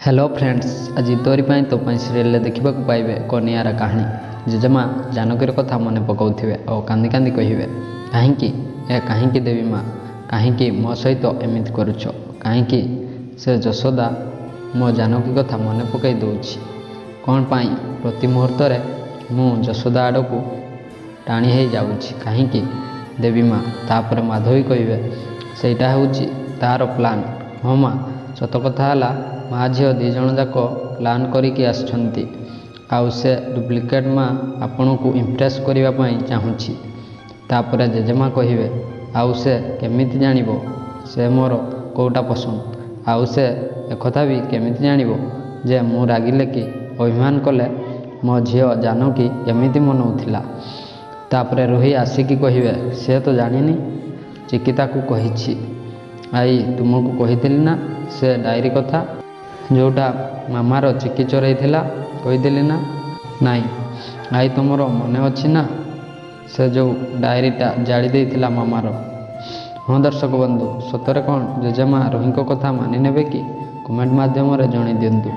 Hello friends, ଆଜି ତୋରି ପାଇଁ ତୋ ପାଇଁ ସିରିଏଲରେ ଦେଖିବାକୁ ପାଇବେ ଏକ ନିଆରା କାହାଣୀ। ଜେଜେମା ଜାନକୀର କଥା ମନେ ପକାଉଥିବେ ଆଉ କାନ୍ଦି କାନ୍ଦି କହିବେ, କାହିଁକି ଏ କାହିଁକି ଦେବୀ ମା, କାହିଁକି ମୋ ସହିତ ଏମିତି କରୁଛ? କାହିଁକି ସେ ଯଶୋଦା ମୋ ଜାନକୀ କଥା ମନେ ପକାଇ ଦେଉଛି? କ'ଣ ପାଇଁ ପ୍ରତି ମୁହୂର୍ତ୍ତରେ ମୁଁ ଯଶୋଦା ଆଡ଼କୁ ଟାଣି ହେଇଯାଉଛି? କାହିଁକି ଦେବୀ ମା? ତାପରେ ମାଧବୀ କହିବେ, ସେଇଟା ହେଉଛି ତା'ର ପ୍ଲାନ୍। ହଁ ମା, ସତ କଥା ହେଲା ମା ଝିଅ ଦୁଇ ଜଣ ଯାକ ପ୍ଲାନ୍ କରିକି ଆସିଛନ୍ତି, ଆଉ ସେ ଡୁପ୍ଲିକେଟ୍ ମା ଆପଣଙ୍କୁ ଇମ୍ପ୍ରେସ୍ କରିବା ପାଇଁ ଚାହୁଁଛି। ତାପରେ ଜେଜେମା କହିବେ, ଆଉ ସେ କେମିତି ଜାଣିବ ସେ ମୋର କେଉଁଟା ପସନ୍ଦ? ଆଉ ସେ ଏକଥା ବି କେମିତି ଜାଣିବ ଯେ ମୁଁ ରାଗିଲେ କି ଅଭିମାନ କଲେ ମୋ ଝିଅ ଜାନକୀ କେମିତି ମନଉଥିଲା? ତାପରେ ରୋହି ଆସିକି କହିବେ, ସେ ତ ଜାଣିନି, ଚିକି ତାକୁ କହିଛି। ଆଈ, ତୁମକୁ କହିଥିଲି ନା ସେ ଡାଏରୀ କଥା, ଯେଉଁଟା ମାମାର ଚିକି ଚୋରାଇଥିଲା, କହିଥିଲି ନା ନାଇଁ? ଆଈ, ତୁମର ମନେ ଅଛି ନା ସେ ଯେଉଁ ଡାଏରୀଟା ଜାଳି ଦେଇଥିଲା ମାମାର? ହଁ ଦର୍ଶକ ବନ୍ଧୁ, ସତରେ କ'ଣ ଜେଜେମା ରୋହିଙ୍କ କଥା ମାନି ନେବେ କି? କମେଣ୍ଟ ମାଧ୍ୟମରେ ଜଣାଇ ଦିଅନ୍ତୁ।